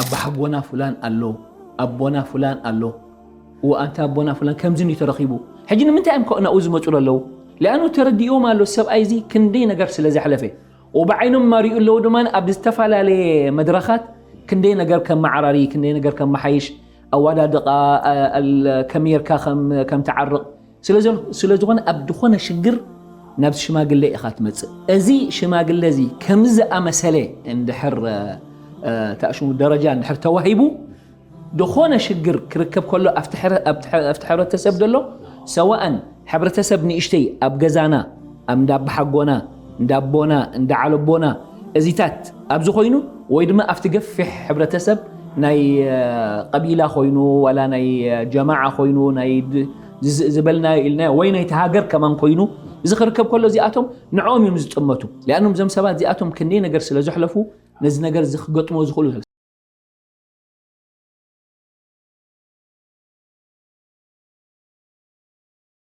ኣባሓጎና ፍላን ኣሎ፣ ኣቦና ፍላን ኣሎ፣ እወ ኣንታ ኣቦና ፍላን ከምዚ እዩ ተረኺቡ። ሕጂ ንምንታይ እዮም ከ ናብኡ ዝመፁ ዘለዉ? ሊኣኑ ተረዲኦም ኣሎ፣ ሰብኣይ እዚ ክንደይ ነገር ስለ ዘሕለፈ። ወብዓይኖም ማሪኡ ኣለዉ ድማ ኣብ ዝተፈላለየ መድረኻት ክንደይ ነገር ከመዓራሪ፣ ክንደይ ነገር ከመሓይሽ፣ ኣዋዳድቓ፣ አ-፣ ኣል-፣ ከመይ ጌርካ ከም፣ ከም ትዓርቕ። ስለ ዘ-፣ ስለ ዝኾነ ኣብ ዝኾነ ሽግር ናብ ሽማግለ ኢኻ ትመጽእ። እዚ ሽማግለ እዚ ከምዚ ዝኣመሰለ እንድሕር፣ እ፣ እ፣ ታሽሙ ደረጃ እንድሕር ተዋሂቡ፣ ዝኾነ ሽግር ክርከብ ከሎ ኣብቲ ሕረ-፣ ኣብቲ ሕረ-፣ ኣብቲ ሕብረተሰብ ዘሎ ሰዋእን ሕብረተሰብ ንእሽተይ ኣብ ገዛና፣ ኣብ እንዳ ኣባሓጎና፣ እንዳ ኣቦና፣ እንዳ ዓለቦና እዚታት ኣብዚ ኮይኑ ወይ ድማ ኣብቲ ገፊሕ ሕብረተሰብ ናይ፣ እ፣ ቀቢላ ኮይኑ ዋላ ናይ፣ እ፣ ጀማዓ ኮይኑ ናይ ድ-፣ ዝ-፣ ዝበልናዮ ኢልናዮ ወይ ናይቲ ሃገር ከማን ኮይኑ እዚ ክርከብ ከሎ እዚኣቶም ንዕኦም እዮም ዝጥመቱ። ሊኣኖም እዞም ሰባት እዚኣቶም ክንደይ ነገር ስለ ዘሕለፉ ነዚ ነገር እዚ ክገጥሞ ዝኽእሉ